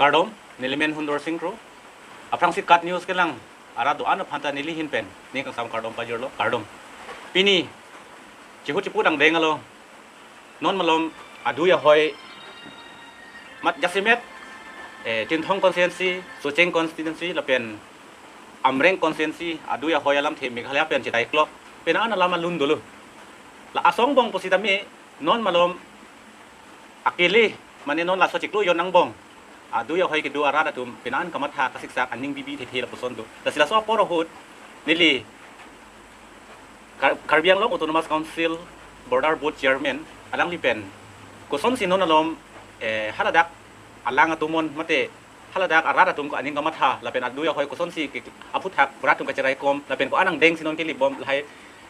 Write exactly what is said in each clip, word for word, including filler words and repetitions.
Kardom, neli men Hundor Singh Kro. Aphrangsi KAT News kelang arat do-an aphanta neli ahin pen ning kangsam kardom pajirlo, kardom. Pini chihut chipu dangdeng along non malom adui ahoi mat jasemet, eh, Chinthong constituency, Socheng constituency lapen Amreng constituency adui ahoi alamthe Meghalaya pen chedai klok pen an alam alun dolo. La asong bong pusitame non malom akele, mane non laso chiklo jon angbong adui ahoi kedo arat atum pen an kamatha kasiksak aning bibi thethe lapuson do. Lasi laso apor ahut neli Kar-, Karbi Anglong Autonomous Council Border Board Chairman alangli pen kosonsi non alom, eh, haladak alang atum on mate haladak arat atum ko aning kamatha lapen adui ahoi kosonsi ke aphuthak bura atum kacherai kom lapen ko-an angdengsi non kelip bom lahai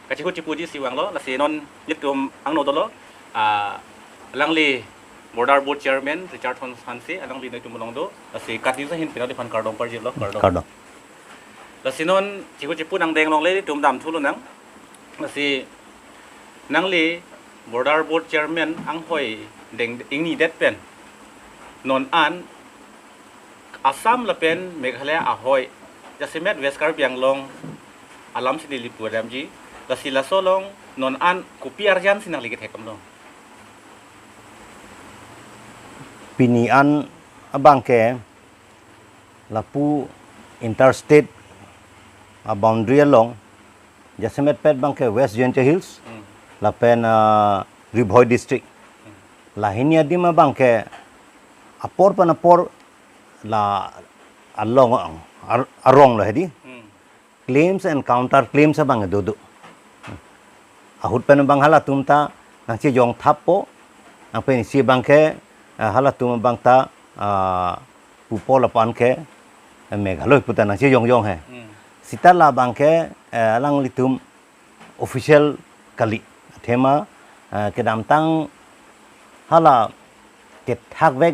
kachihut chipuji si vanglo. Lasi non nelitum angno dolo, ah, alangli Border Board Chairman Richard Hanse, alangli nelitum along do. Lasi KAT News ahin pen neliphan kardom pajirlo, kardom. Kardom. Lasi non chihut chipu dangdeng longle nelitum damthu lonang. Lasi nangli Border Board Chairman anghoi deng ingnidet pen non an Assam lapen Meghalaya ahoi jasemet West Karbi Anglong alamsi neli pu damji. Lasi laso along non an kopi arjansi nangli kethek kam long? Pini an abangke lapu interstate a boundary along jasemet pet abangke West Jaintia Hills, hmm, lapen, ah, Ri Bhoi district. Hmm. Lahini adim abangke apor pen apor la along ar-, arong lo hedi. Hmm. Claims and counter claims abang dodo. Ahut pen abang halatum ta nangchejong thappo, nang pen isi abangke, ah, halatum abang ta, ah, pupo lapu-an ke, eh, Meghalaya puta nangchejong jong he. Hmm. Sita labangke, eh, alanglitum official kali. Athema, eh, kedamtang hala kethakvek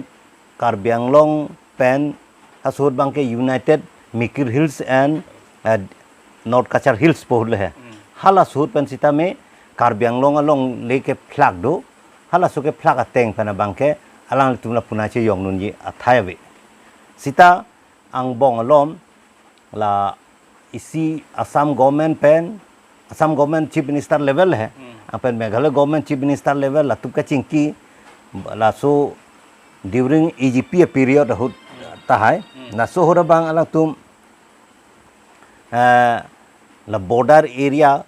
Karbi Anglong pen laso ahut abangke United Mikir Hills and, eh, North Cachar Hills pu ahut le he. Hmm. Halaso ahut pen sitame Karbi Anglong alongle kephlak do. Halaso kephlak ateng pen abangke alanglitum lapu nangchejong dunji athai ave. Sita angbong alom la isi Assam government pen, Assam government chief minister level he, hmm, lapen Meghalaya government chief minister level latum kachingki, laso during A G P period ahut tahai, hmm, laso ahut abang alangtum, eh, la border area,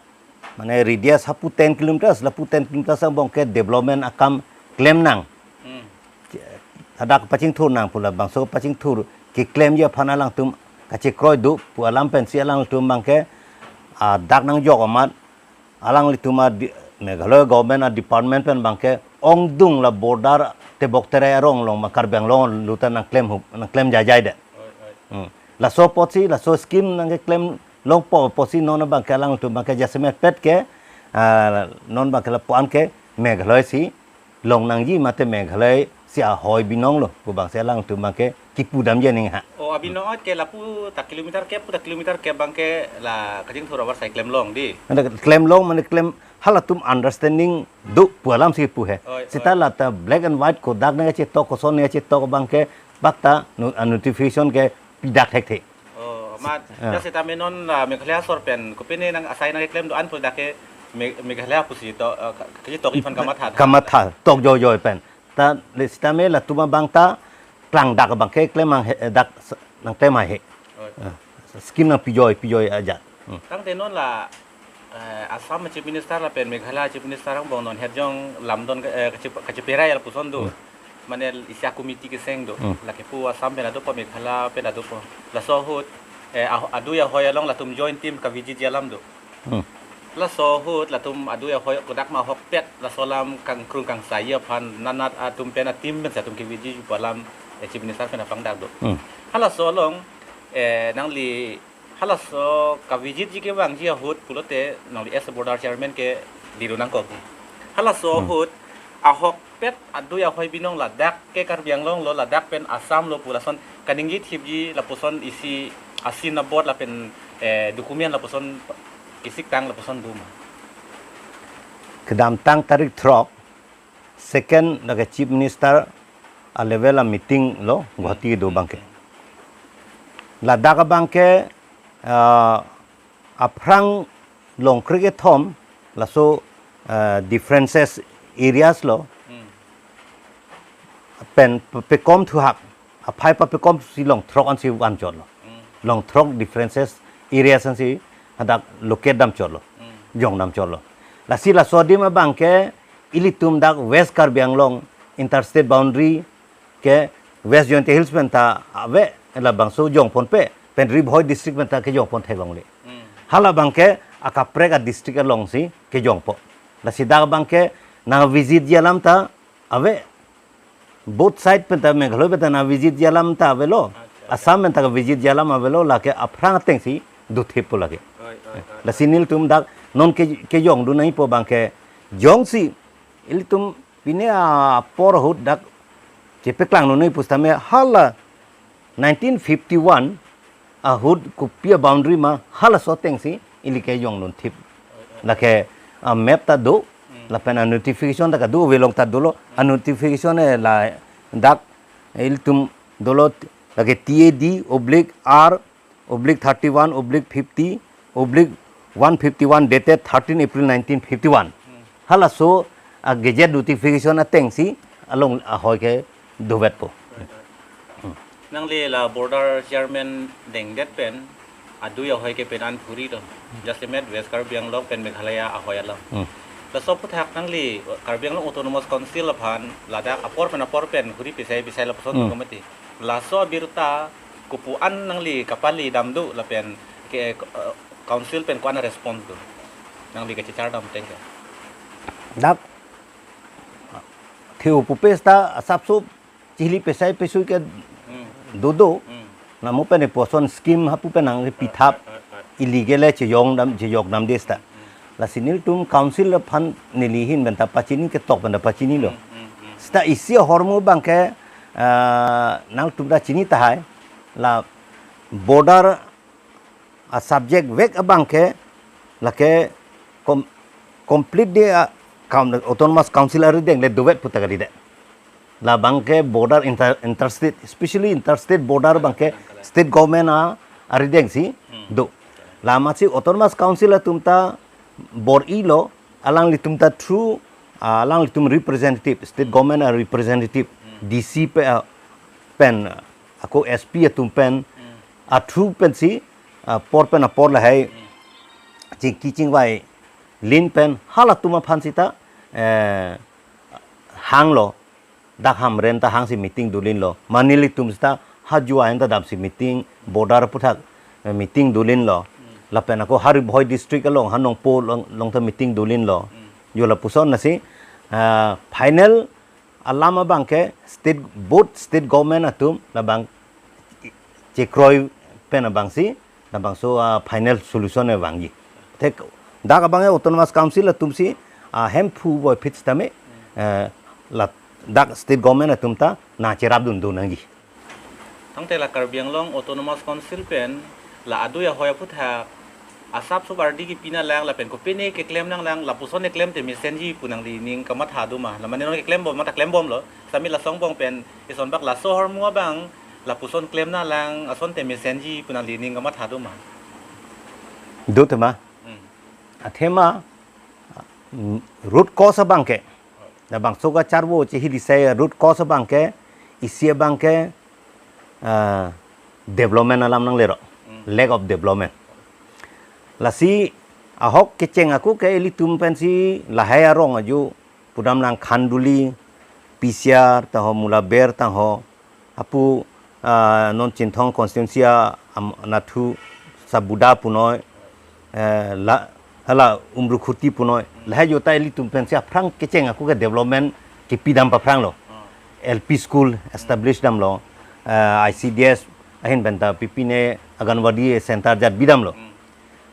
mane radius hapu ten kilometers, lapu ten kilometers angbong ke development akam klem nang. Hmm. Hadak pachingthur nang pu labangso pachingthur keklemji aphan alangtum kachekroi do pu alam pensi alangtum abangke, ah, dak nangjok amat alanglitum a di-, Meghalaya government a department pen abangke ongdung la border tebok terai arong along ma Karbi Anglong luta nangklem hup, nangklem jajai de. Oi, oi. Hmm. Laso apotsi, laso scheme nangkeklem longpo apotsi non abangke alangtum abangke jasemet pet ke, ah, non abangke lapu-an ke Meghalaya si long nangji mate Meghalaya si ahoi binong lo pu abangsi alangtum abangke kipu damji aning ha. Oh, abinong ot ke lapu ta kilometer ke, pu ta kilometer ke abangke la kachingthur abar sai klem long di. Anda klem long mane klem halatum understanding do pu alamsi pu he. Oi, sita oi. La ta black and white kodak nangchetok koson nangchetok abangke bak ta no-, ah, notification ke pidak thekthe. Oh, amat, ah, ya sitame non la Meghalaya asor pen kopine nang asai nangklem do-an pu dak ke Me-, Meghalaya pusi to, eh, ka-, kachetok iphan kamatha. Kamatha, tok joijoi pen. Ta le sitame latum abang ta klangdak abangke klem nang he, dak s-, nangklem hai he. Oi. Ah, scheme nangpijoi, pijoi aja. Hmm. Tangte non la, eh, Assam Chief Minister lapen Meghalaya Chief Minister angbong non herjong lamdon ke, eh, kache-, kacheperai lapuson do. Hmm. Mane isi a committee keseng do. Hmm. Lake pu Assam pen adopo, Meghalaya pen adopo. Laso ahut, eh, ah-, adui ahoi along latum joint team kavijitji alam do. Hmm. Laso ahut latum adui ahoi kodak ma ahokpet laso alam kangkrung kangsaiji aphan nanat atum pen a team pensi atum kavijitji pu alam, eh, Chief Minister pen apangdak do. Hmm. Halaso along, eh, nangli halaso kavijitji kevangji ahut pulote nangli as a border chairman ke diru nangkok. Halaso, hmm, ahut ahokpet adui ahoi binong ladak ke Karbi Anglong lo, ladak pen Assam lo pu lason kaningje thipji lapuson isi asin abot lapen, eh, document lapuson kisiktang lapuson do ma? Kedamtang tarik throk, second lake Chief Minister a level a meeting lo Guwahati do abangke. Ladak abangke, ah, aphrang longkrik ethom laso, ah, differences areas lo Hmm. pen pe- pekom thuhak, aphai papekom si longthrok ansi vanchotlo. Hmm. Longthrok differences areas ansi hadak locate damchotlo. Hmm. Jong damchotlo. Lasi laso adim abangke ilitum dak West Karbi Anglong interstate boundary ke West Jaintia Hills pen ta ave, labangso jongponpe, pen Ri Bhoi district pen ta kejongpon theklongle. Hmm. Hala abangke akaprek a district alongsi kejongpo. Lasi dak abangke nang visit ji alam ta ave, both side pen ta, Meghalaya pen ta nang visit ji alam ta avelo. Acha. Assam pen ta visit ji alam avelo, lake aphrang atengsi dothippo lake. Oi, oi, oi. Lasi nelitum dak non ke kejongdun nangpo abangke jongsi ilitum pine apor ahut dak chepaklangdun nangji pusitame hala nineteen fifty-one ahut kopi a boundary ma halaso atengsi ili kejongdunthip. Lake a map ta do, lapen a notification ta kado, avelong ta dolo, a notification e ladak ilitum dolo, lake T A D oblique R oblique thirty-one oblique fifty oblique one fifty-one dated thirteen April nineteen fifty-one. Hmm. Halaso a gazette notification atengsi along ahoi kedovetpo. Right, right. Hmm. Nangli la border chairman dengdet pen adui ahoi ke pen an phuri to. Jasemet West Karbi Anglong pen Meghalaya ahoi alam. Hmm. Laso aphuthak nangli Karbi Anglong Autonomous Council aphan ladak apor pen apor pen huri pisai pisai lapuson Hmm. komati. Laso abirta kopu an nangli kapali dam do lapen ke, eh, council pen ko-an response do? Nangli kachechar dam teng ke. Dak theu pupe seta asapso chili pesai pesui ke Hmm. dodo. Hmm. Namo pen puson scheme hapu pen nangpithap Right, right, right. illegal e chejong dam, chejok dam de seta. Hmm. Lasi nelitum council aphan neli ahin pen ta pachini, ketok pen ta pachinilo. Hmm, hmm, hmm. Seta isi ahormu abangke, ah, nangtum ta chini tahai, la border a subject vek abangke lake com-, complete de a coun-, Autonomous Council arideng le dovet pu ta kali de. Labangke border inter-, interstate, especially interstate border abangke state government a aridengsi Hmm. do. Lasi Autonomous Council atum ta bor-ilo, alanglitum ta through, ah, alanglitum representative, state government a representative, Hmm. D C pe, ah, pen, ah, ako S P atum pen, Hmm. a through pensi, ah, apor pen apor lahai, Hmm. chingki chingvai lin pen halatum aphan seta, eh, hanglo, dak Hamren ta hangsi meeting dolinlo. Mane nelitum seta ha Jua hen ta damsi meeting, border aphuthak, eh, meeting dolinlo. Hmm. Lapen ako ha Ri Bhoi district along, ha Nongpo along, along ta meeting dolinlo. Hmm. Yo lapuson lasi, ah, final alam abangke state, both state government atum labang chekroi pen abangsi labangso, ah, final solution e vangji. Te dak abang e Autonomous Council atumsi, ah, hemphu voiphit sitame, eh, ladak state government atum ta nangcherapdun do nangji. Tangte la Karbi Anglong Autonomous Council pen la adui ahoi aphuthak asap subardi kipi nanglang lapen kopine keklem nanglang lapuson eklem te mesenji pu nangli ning kamatha do ma? La mane non keklem bom ma ta klem bomlo. Sami lasong bong pen ison bak laso ahormu abang lapuson klem nanglang asonte mesenji pu nangli ning kamatha do ma? Do tema. Hmm. Athema, mm, root cause abangke. Labangso kacharvo chehili sai root cause abangke, isi abangke, ah, development alam nanglelo. Hmm. Lack of development. Lasi ahok kecheng ako ke ilitum pensi lahai arong aju pudam nang Khanduli, P C R tangho, Mula Ber tangho, apu, ah, non Chinthong constituency a, am, nathu Sabuda punoi, eh, la, hala Umrukhuti punoi, lahai jota ilitum pensi aphrang kecheng ako ke development kipidam paphranglo. Ah. L P school establish damlo, eh, I C D S ahin pen ta pipine Anganwadi center jat bidamlo. Hmm.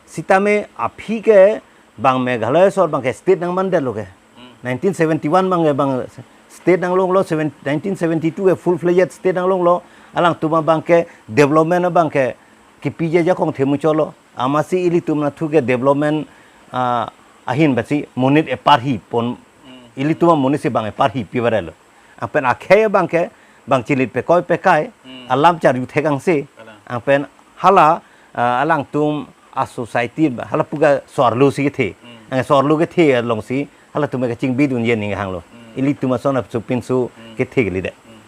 Sitame aphi ke bang Meghalaya sor abangke state nangmandetlo ke. Hmm. Nineteen seventy-one abangke bang state nanglonglo, seven, nineteen seventy-two ke full fledged state nanglonglo, alangtum abangke development abangke kipiji ajakong themuchotlo. Amatsi ilitum nathu ke development, ah, ahin pensi monit eparhi pon, Hmm. ilitum amonit si bang eparhi pivarelo. Lapen akhei abangke bang chilit pekoi pekai, Hmm. alam charju thek angse, Kalang. angpen hala, ah, alangtum a society, hala puke so-arlo si kethe. Hmm. Ang so-arlo kethe alongsi, halatum kachingbidun yen ning hanglo. Hmm. Ilitum ason apsu pinsu Hmm. kethe kalidet. Hmm.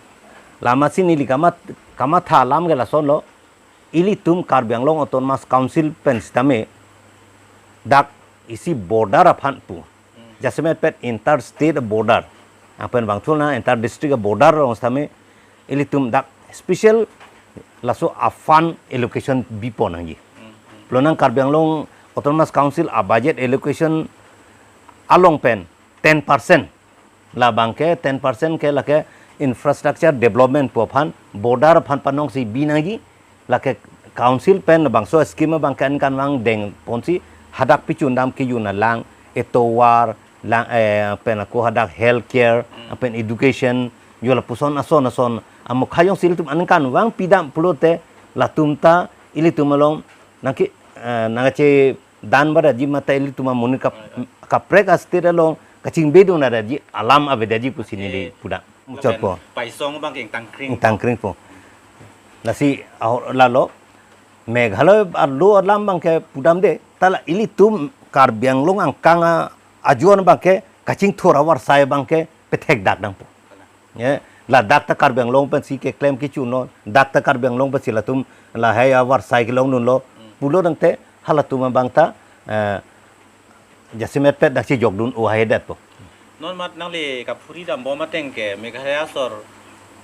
Lama si neli kamat-, kamatha alam ke lasonlo, ilitum Karbi Anglong Autonomous Council pen sitame, dak isi border aphan pu. Hmm. Jasemet pet inter state border. Angpen bangthul na inter district border along sitame, ilitum dak special laso a fund allocation bipon nangji. Hmm, hmm. Pulo nang Karbi Anglong Autonomous Council a budget allocation along pen ten percent. Labangke ten percent ke lake infrastructure development pu aphan, border aphan panong si bi nangji, lake council pen bangso scheme abangke ankan vangdeng ponsi hadak pichun dam kejun alang, etovar, lang, eh, pen ako hadak healthcare, Hmm. pen education, yo lapuson ason ason, amokha jongsi ilitum ankan vangpi dam pulote, latum ta ilitum along nangke, eh, nangkachedan baratji mate ilitum amonit kap-, kaprek a state along kachingbidun aratji alam avedetji pusi neli Eh, pudam. Muchot po. Paisong abangke ingtangkring. Ingtangkring po. Lasi aho-, lalo Meghalaya arlo alam abangke pudamde, ta la ilitum Karbi Anglong angkang a-, ajuan abangke kachingthur avarsai abangke pethek dak nangpo. Ye, ladak ta Karbi Anglong pensi keklem kechunlo, dak ta Karbi Anglong pensi latum lahai avarsai kelongdunlo, Hmm. pulo tangte halatum abang ta, eh, jasemet pet dak si jokdun ohai detpo. Non mat nangli kaphuri dambom ateng ke Meghalaya asor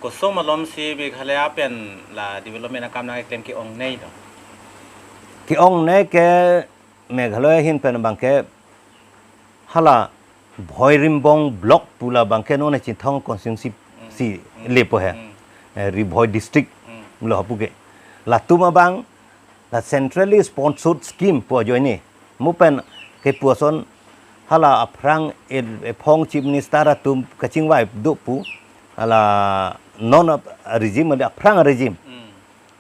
koson malom si Meghalaya pen la development akam nangkeklem ke-ongnei do. Ke-ongnei ke Meghalaya ahin pen abangke hala Bhoirimbong block pu labangke non Chinthong constituency Hmm. si Hmm. lepo he. Hmm. Eh, Ri Bhoi district Hmm. lo hapu ke. Latum abang la centrally sponsored scheme pu ajoine. Mo pen kepu ason hala aphrang e-, ephong chief minister atum kachingvai do pu hala non ap-, regime ade aphrang regime. Hmm.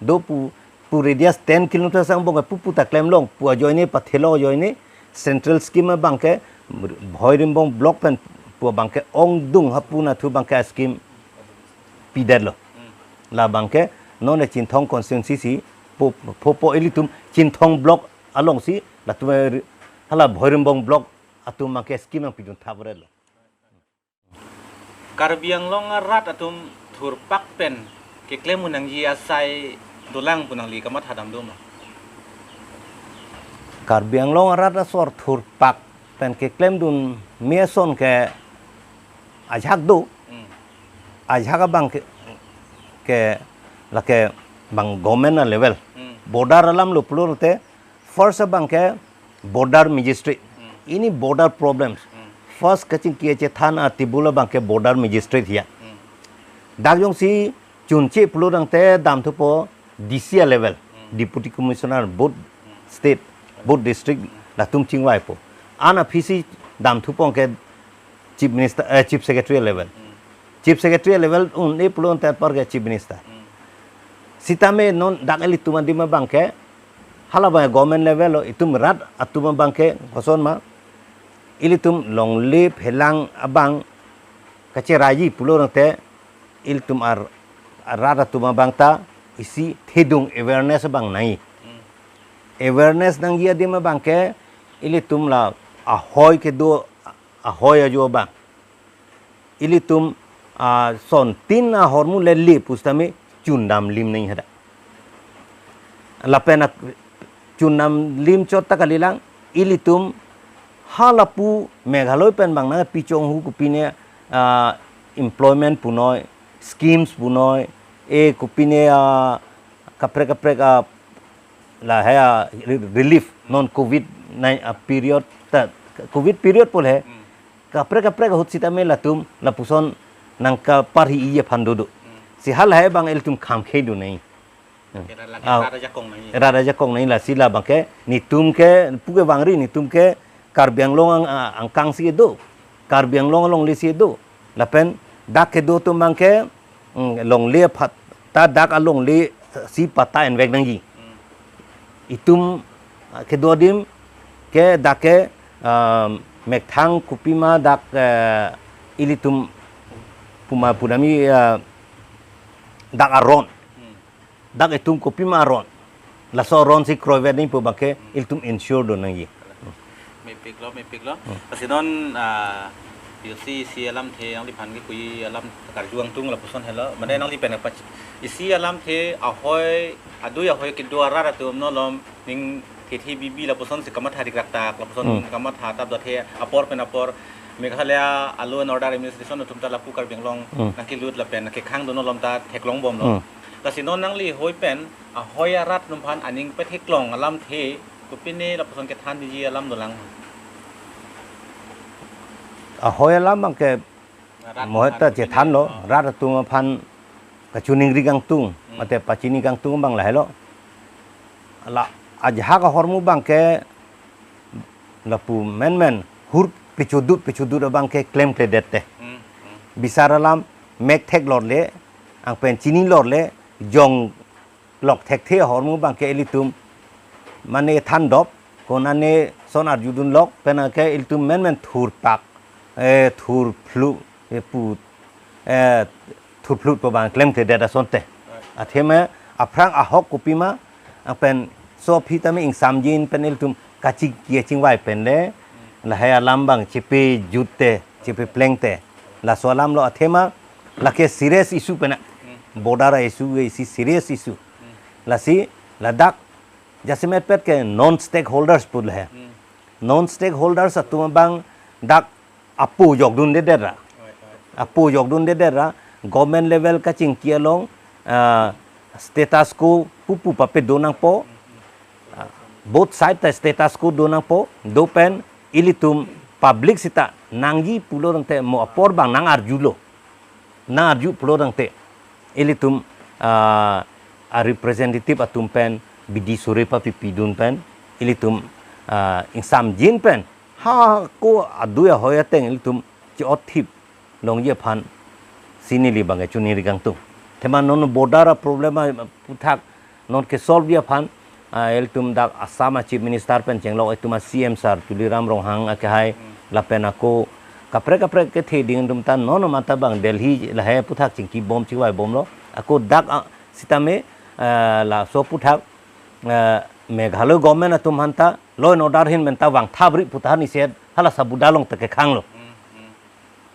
Do pu, pu radius ten kilometer sang abangke pu pu ta klemlong pu ajoine pathelong ajoine central scheme abangke Bhoirimbong block pen pu abangke ongdung hapu nathu abangke scheme pidetlo. Hmm. Labangke non Chinthong constituency si po, po, po ilitum Chinthong block alongsi latum ri-, hala Bhoirimbong block atum abangke scheme nangpidun thapredetlo. Karbi Anglong arat atum thurpak pen keklem un nangji asai dolang pu nangli kamatha dam doma? Karbi Anglong arat asor thurpak pen keklemdun meson ke ajak do, Hmm. ajak abang ke, ke lake bang government a level. Hmm. Border alam lo pulote first abangke border magistrate. Hmm. Ini border problems. Hmm. First kachingki achethan a table abangke border magistrate ya. Hmm. Dak jongsi chunche pulo tangte damthupo D C a level, Hmm. Deputy Commissioner, both Hmm. state, both district, Hmm. latum chingvaipo. An aphi si damthupo ke Chief Minister, eh, Chief Secretary level. Hmm. Chief Secretary level un-e pulo tangte apar ke Chief Minister. Hmm. Sitame non dak ilitum adim abangke, hala abang government level lo, itum rat atum abangke koson ma, ilitum longle phelang abang kacheraiji pulo tangte, ilitum ar-, rat atum abang ta isi thedung awareness abang nangji. Hmm. Awareness nangji adim abangke ilitum la ahoi kedo, ahoi ajo abang. Ilitum, ah, sontin ahormu lele pusitame chundam lim nangji hadak. Lapen ak-, chundam lim chot ta kalilang, ilitum halapu Meghalaya pen bang nangpi chonghu kopine, ah, employment punoi, schemes punoi, e kopine, ah, kaprek kaprek, ah, lahai, ah, re-, relief non covid nine, ah, period ta, covid period pulo he. Hmm. Kaprek kaprek ahut sitame latum lapuson nangkaparhi-i aphan dodo. Hmm. Si halahai abang ilitum kham khei do nangji. Hmm. Kira lagi Ah, rat ajakong nangji. Rat ajakong nangji, lasi labangke netum ke puke vangri, netum ke Karbi Anglong ang, ah, angkang si do. Karbi Anglong alongle si do. Lapen dak kedo atum abangke, mm, longle aphan ta dak alongle si pata envek nangji. Hmm. Itum, ah, kedo adim ke dak ke, ah, methang kopima dak, eh, ilitum puma punami, ah, dak aron. Hmm. Dak itum kopima aron. Laso aron si kroivet nangji pu abangke ilitum ensure do nangji. Mepiklo, mepiklo. Hmm. Lasi non, ah, P O C isi alamthe nangliphan ke kui alam karju angtung lapuson helo. Mane nangli pen apa isi alamthe ahoi, adui ahoi kedo arat atum non malom ning thethi bibi lapuson si kamatha dikrak tak, lapuson Hmm. kamatha tap dothe apor pen apor Meghalaya a law and order administration atum ta lapu Karbi Anglong Hmm. nangkelut lapen nangkekhang do malom ta theklong bomlo. Hmm. Lasi non nangli hoi pen ahoi arat atum aphan aning petheklong alamthe kopine lapuson kethan diji alam dolang. Ahoi alam abangke Rat mohot aphan ta kopine, chethanlo, oh. Rat atum aphan kachiningri kangtung, Hmm. mate pachini kangtung abang lahelo. La ajahak ahormu abangke lapu menmen hur pechudut pechudut abangke klemkledet te. Hmm, hmm. Bisar alam mek theklor le, angpen chinilor le, jong lok thekthe ahormu abangke ilitum mane thandop, konane son arjudun lok, penang ke ilitum menmen thurpak, eh, thurphlu, eh, pu, eh, thurphlut pu abang klemkledet asonte. Athema aphrang ahok kopima, angpen so aphi tame ingsamjin pen ilitum kachingki kachingvai pen le, lahai alam abang chepejutte, chepeplengte. Laso alamlo athema, lake serious issue pen a. Border issue isi serious issue. Lasi ladak jasemet pet ke non stakeholders pu le he. Hmm. Non stakeholders atum abang dak apo jokdundedet ra. Oi, oi. Apo jokdundedet ra, government level kachingki along, ah, status quo pupu pape do nangpo. Ah, both side ta status quo do nangpo, do pen ilitum public sita nangji pulo tangte mo apor abang nang arjulo. Nang arju pulo tangte ilitum, ah, a representative atum pen bidi sore papipidun pen ilitum, ah, ingsamjin pen ha ko adui ahoi ateng ilitum chi-ot thip longji aphan si neli abangke chiningri kangtung. Athema non border a problem aputhak non ke solve ji aphan, ah, ilitum dak Assam a Chief Minister pen chenglok itum a C M sir Tuliram Ronghang akehai, Hmm. lapen ako kaprek kaprek kethe ding atum ta non mata abang Delhi lahai aputhak chingki bom chingvai bomlo. Ako dak, ah, sitame, ah, laso aputhak, ah, Meghalaya government atum aphanta law and order ahin pen ta vangthapri pu ta niset hala sabuda along ta kekhanglo. Hmm,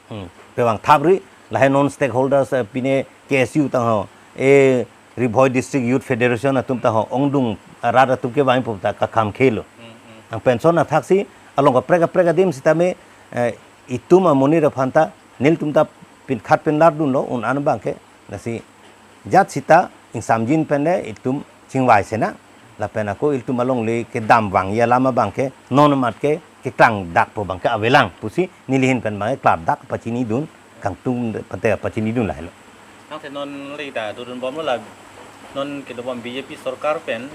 hmm. Hmm. Pe vangthapri, lahai non stakeholders, eh, pine K S U tang ho, eh, Ri Bhoi District Youth Federation atum tang ho, ongdung, eh, rat atum kevang pu ta kakham khelo. Hmm, hmm. Angpen son athaksi, along kaprek kaprek adim sitame, eh, itum amonit aphanta, nelitum ta pinkhat pinlar dunlo, un an abangke, lasi jat sita ingsamjin pen le itum chingvai sena, lapen ako ilitum alongle kedam vangji alam abangke non amat ke keklangdak pu abangke avelang pusi neli ahin pen abangke klardak pachinidun kangtung pate pachinidun lahelo. Nangte non le ta dodun bomlo la non kedobom B J P sorkar pen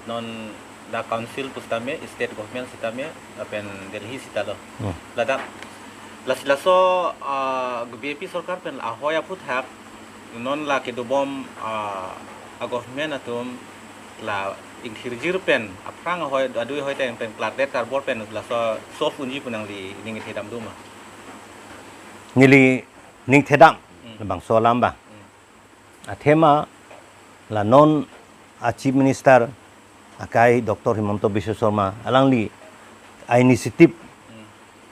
non dak council pusitame, state government sitame, lapen Delhi sitalo. Hmm. Ladak, las-, laso, ah, B J P sorkar pen ahoi aputhak, non la kedobom, ah, a government atum la ingthirjir pen, aphrang ahoi, adui ahoi ateng pen klardet karbor pen laso solve unji pu nangli ning thedam doma? Neli ning thedam, Hmm. labangso alam abang. Hmm. Athema la non a Chief Minister akai Doctor Himanta Biswa Sarma alangli a initiative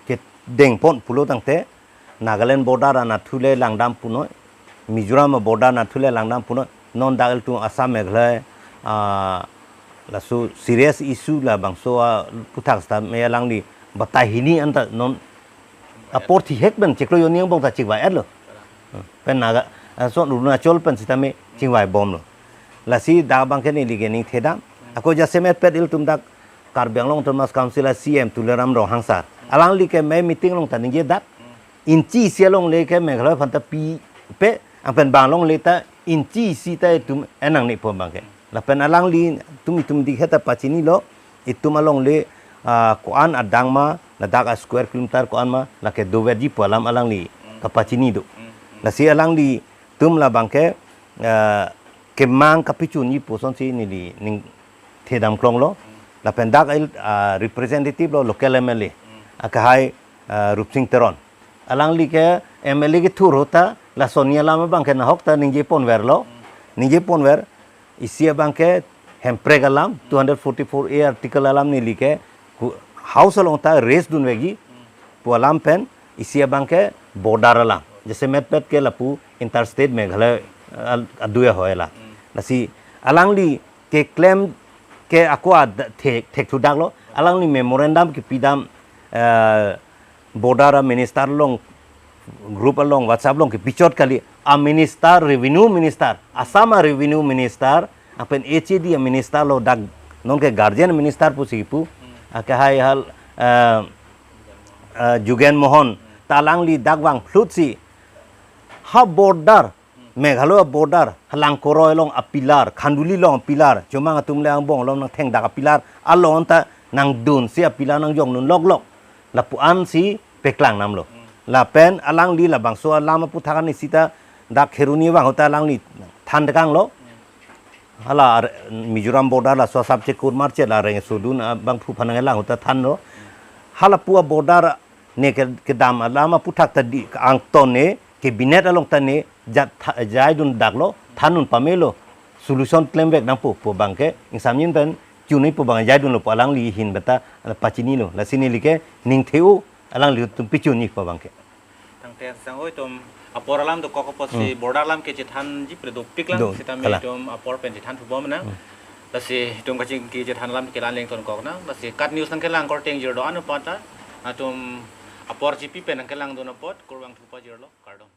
kedengpon pulo tangte Nagaland border anatthu le langdam punoi, Mizoram border anatthu le langdam punoi, non dak ilitum Assam Meghalaya, ah, laso serious issue labangso aputhak sitame alangli batai hini anta non apor thihek pen chiklo jonni angbong ta chingvai-etlo. Pen Naga, ah, son Arunachal pen sitame chingvai bomlo. Lasi dak abangke neli ke ning thedam. Ako jasemet pet ilitum dak Karbi Anglong Autonomous Council a C M Tuliram Ronghang sir, alangli ke mei meeting along ta ningjedak. Inchi isi alongle ke Meghalaya aphanta pipe, angpen bang alongle ta inchi isi ta itum en nangne pu abangke. Lapen alangli itum itum dikhe ta pachinilo, itum alongle, ah, ko-an adang ma, ladak a square kilometer ko-an ma, lake doverji pu alam alangli kapachini do. Lasi alanglitum labangke, ah, kemang kapachunji pu asonsi neli ning thedam klonglo. Lapen dak il, ah, representative lo local M L A, akehai, ah, Rupsing Teron. Alangli ke M L A kethur ahut ta, lason alam abangke nahok ta ningje pon verlo. Ningje ponver, isi abangke hemprek alam, two hundred forty-four A article alam neli ke ku-, House along ta raise dunvekji pu alam pen, isi abangke border alam. Jasemet pet ke lapu interstate Meghalaya al-, adui ahoi alam. Lasi alangli keklem ke ako ad-, thek, thekthudaklo, alangli memorandum kepidam, eh, border a minister along, group along, WhatsApp along kepichot kali, a minister, revenue minister, Assam a revenue minister, lapen H A D a minister lo dak, nonke guardian minister pusi pu, ake hai hal, eh, eh, Jugen Mohan, ta alangli dak vangphlutsi, ha border, Meghalaya border, Langkoroi along a pillar, Khanduli along a pillar, Chomang atum le angbong along nangthengdak a pillar, along ta nangdunsi a pillar nangjong nun loklok. Lapu-ansi paklang namlo. Lapen alangli labangso alam aphuthak an isi ta dak Kheroni vang ahut ta alangli than tekanglo. Hala ar-, Mizoram border laso asap chekur marche la reng sodun abangphu aphan nangkelang ahut ta thanlo. Hala pu a border ne ke-, kedam alam aphuthak ta di angton ne cabinet along ta ne jat tha-, jaidundaklo, than un pamelo, solution klemvek nangpo pu abangke, ingsamjin pen chunoi pu abang jaidunlo pu alangli ahin beta pachinilo. Lasi neli ke ning the-o, alanglitum pichunji pu abangke. Tangte sang oi tum apor alam dokok apotsi Hmm. border alam ke chethanji pre dopik lang, Do, sitame kalang. Itum apor pen chethanthu bom nang. Hmm. Lasi itum kachingki chethan alam ke la-an lengton kok nang. Lasi KAT News nangkelang korte ingjir do-an apot ta, atum apor chipi pen nangkelangdun apot, kurvangthu pajirlo, kardom.